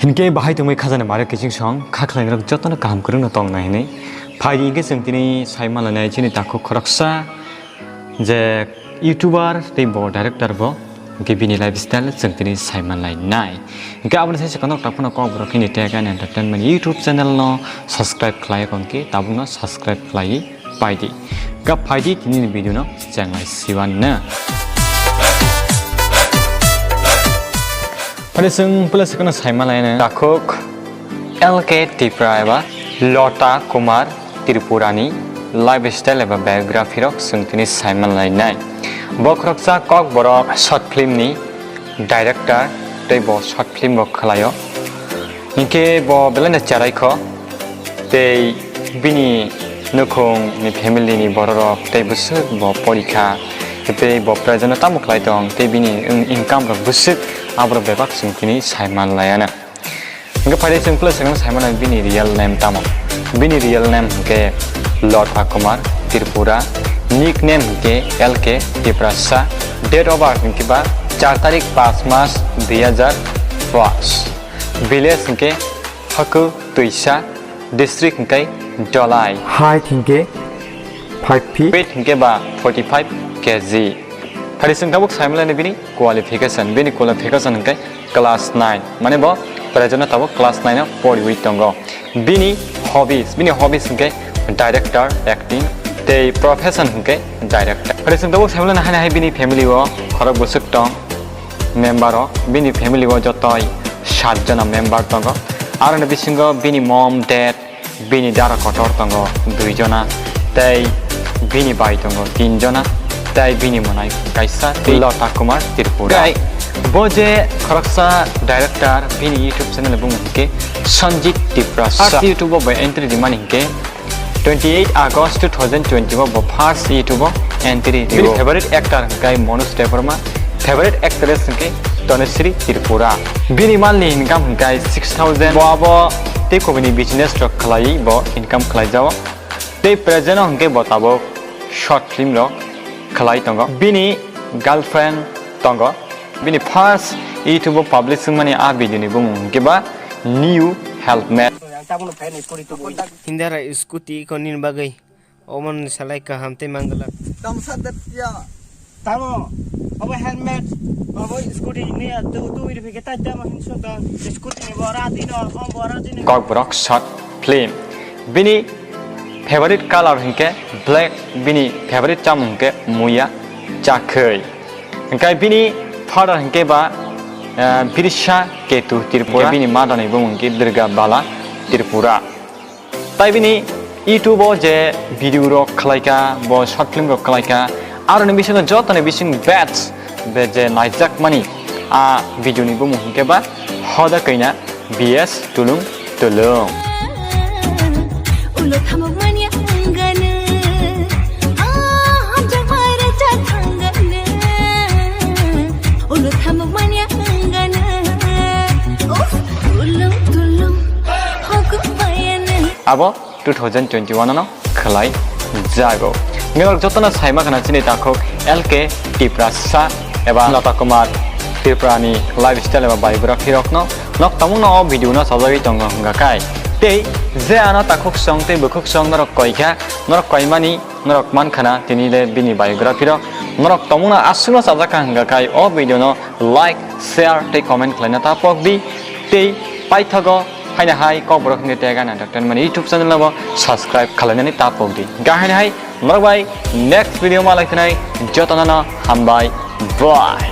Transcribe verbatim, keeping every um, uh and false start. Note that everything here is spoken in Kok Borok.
Hinkhe bahai tongwi khajani mare kiching song kha khlainai rok jotono kaham kwrwngno tong nai hinwi. Phaidi hinkhe chwng tini sai manlainai chini takhuk khoroksa je YouTuber tei bo director bo, hinkhe bini lifestyle chwng tini sai manlainai. Hinkhe aboni sai se kono takhukno kok borok hini Tech and Entertainment YouTube channel no subscribe khlai kho hinkhe tabukno subscribe khlai. Paidi. Gap phaidi tini ni video no chenglai siwan na. Phani chwng pula sikano saimanlai na. Takhuk L K Tipra eba Lota Kumar Tripura ni lifestyle eba biography rok chwng tini saimanlai nai. Bo khoroksa kok borok short film ni director tei bo short film bo khlaio. Hinkhe bo belai no cherai kho. Tei bini nukhung ni family ni borok rok tei bwswk bo porikha, tei bo present o tamo khlai tong, tei bini income rok bwswk aborok bebak chwng tini sai man laiya na. Hinkhe phaidi chwng plus chwng sai mano bini real name tamo. Bini real name hinkhe Lota Kumar Tripura, nickname hinkhe L K Tiprasa, date of birth hinkhe ba char tarik pas mas dui hajar pas, village hinkhe Haku Tuisa, district hinkhe Dholai. Height hinkhe five feet. Weight hinkhe ba forty five K G. Phari chwng tabuk saimlani bini qualification. Bini qualification hinkhe class nine. Mane bo present o tabuk class nine o poriwi tongo. Bini hobbies, bini hobbies hinkhe director, acting, tei profession hinkhe director. Phari chwng tabuk saimlani haino hai bini family o khorok bwswk tong. Member o bini family o jotoi sat jona member tongo. Aroni bisingo bini mom, dad, bini dara kotor tongo dui jona, tei bini bai tongo tin jona, tei bini mwnai kaisa tei Lota Kumar Tripura. Tei bo je khoroksa director, bini YouTube channel bumung hinkhe Sanjit Tiprasa. First YouTube o bo entry rimani hinkhe twenty eight August two thousand twenty o bo first YouTube o entry rio. Bini favorite actor hwnkhe Manoj Debbarma, favorite actress hwnkhe Tanushree Tripura. Bini monthly income hwnkhe six thousand. Bo abo tei kubuni business rok khlaiwi bo income khlaijao. Tei present o hwnkhe bo tabuk short film rok khlai tongo. Bini girlfriend tongo. Bini first YouTube o publish wngmani a video ni bumung hwnkhe ba New Helpmate. Hindara scooty ko nini bagwi omo ni salai kaham tei mangalak. Tamsa depya. Tamo, obo helmet, obo scooty ni tu tu iri phike tai tamo hinso ta scooty ni bora dino, o bora dino. Kokborok short film. Bini favorite color hinkhe black, bini favorite chamung hinkhe muya chakhwi. Hinkhe bini father hinkhe ba, eh, Birsa Ketu Tripura. Hinkhe bini mother ni bumung hinkhe Durga Bala Tripura. Tai bini YouTube o je video rok khlaika, bo short film rok khlaika, aroni bisingo jotoni bising best be je naijakmani a video ni bumung hinkhe ba Hoda Kaina B S Tulung Tulung. Ulo thamuk manya wngano, ah, hamjak bai rwchak thangano. Ulo thamuk manya wngano, uff, tulung tulung, hoku bayano. Abo two thousand twenty-one ano khlai jago. Norok jotono saima khna chini takhuk L K Tiprasa eba Lota Kumar Tripura ni lifestyle eba biography rokno nok tamungno o video no sajagwi tongo hwnga kai. Tei je ano takhuk song tei bukhuk song norok koikha, norok koimani norok mankhana tini le bini biography rok norok tamungno aswkno sajak kha hwnga kai o video no like, share tei comment khlaina ta pok di. Tei paithago haino hai Kokborok hwnwi tei gana entertainment YouTube channel no bo subscribe khlainani ta pok di. Ga haino hai norok bai next video ma lai khnai jotono no hambai. Bye.